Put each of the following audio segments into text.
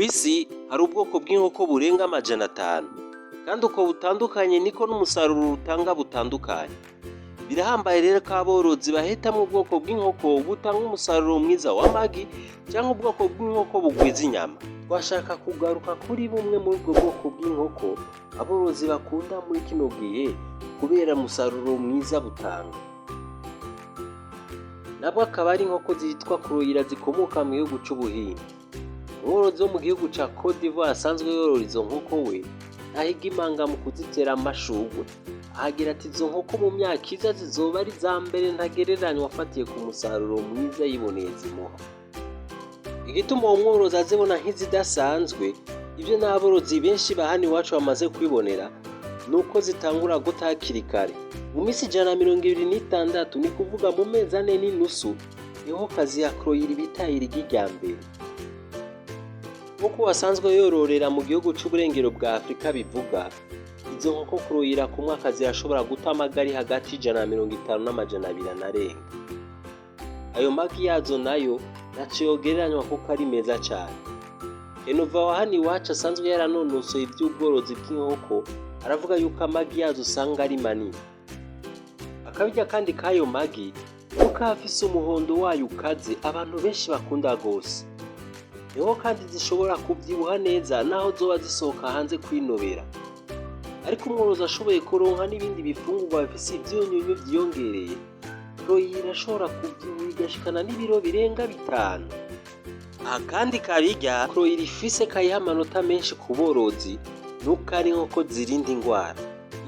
Kw'isi hari ubwoko bw'inkoko burenga 500, kandi uko butandukanye niko n'umusaruro butanga butandukanye. Birahambaye rero ko aborozi bahitamwo ubwoko bw'inkoko butanga umusaruro mwiza w'amagi canke ubwoko bw'inkoko bugwiza inyama. Twashaka kugaruka kuri bumwe muri ubwo bwoko bw'inkoko aborozi bakunda muri kino gihe kubera umusaruro mwiza butanga. Nabwo akaba ari inkoko zitwa Kuroyira zikomoka mu gihugu c'Ubuhinde. Umworozi wo mu gihugu ca Cote d'Ivoire asanzwe yorora izo nkoko we ntahiga imanga mu kuzitera amashurwe. Ahagira ati: "Izo nkoko mu myaka iza zizoba ari iza mbere ntagereranywa", afatiye ku musaruro mwiza yiboneye zimuha. Igituma uwo mworozi azibona nk'izidasanzwe, ibyo n'aborozi benshi ba hano iwacu bamaze kwibonera, ni uko zitangura guta hakiri kare. Mu minsi 126, ni kuvuga mu mezi 4.5, inkokokazi ya Kuroyira bitaye irigi rya mbere. Nk'uko wasanzwe yororera mu gihugu c'uburengero bwa Afurika bivuga, izo nkoko Kuroyira ku mwaka zirashobora guta amagi ari hagati y'150 n'200 anarenga. Ayo magi yazo nayo ntaco yogereranywa kuko ari meza cane. Renova wa hano iwacu asanzwe yaranonosoye ivy'ubworozi bw'inkoko aravuga yuko amagi yazo usanga ari manini. Akabirya kandi k'ayo magi nuko aba afise umuhondo wayo ukaze abantu benshi bakunda gose. Niho kandi zishobora kuvyibuha neza naho zoba zisohoka hanze kwinobera. Ariko umworozi ashoboye kuronka n'ibindi bifungurwa bifise ivyunyunyu vyiyongereye, Kuroyira irashobora kuvyibuha igashikana n'ibiro birenga 5. Akandi kabirya Kuroyira ifise kayiha amanota menshi ku borozi nuko ari inkoko zirinda ingwara.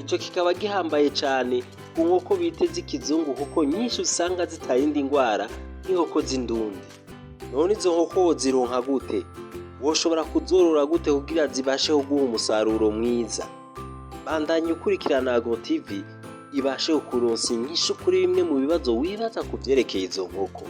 Ico kikaba gihambaye cane ku nkoko bita iz'ikizungu kuko nyinshi usanga zitarinda ingwara nk'inkoko z'indundi. None izo nkoko wozironka gute? Woshobora kuzorora gute kugira zibashe kuguha umusaruro mwiza? Bandanya ukurikirana Agro TV ibashe kukuronsa inyishu kuri bimwe mu bibazo wibaza ku vyerekeye izo nkoko.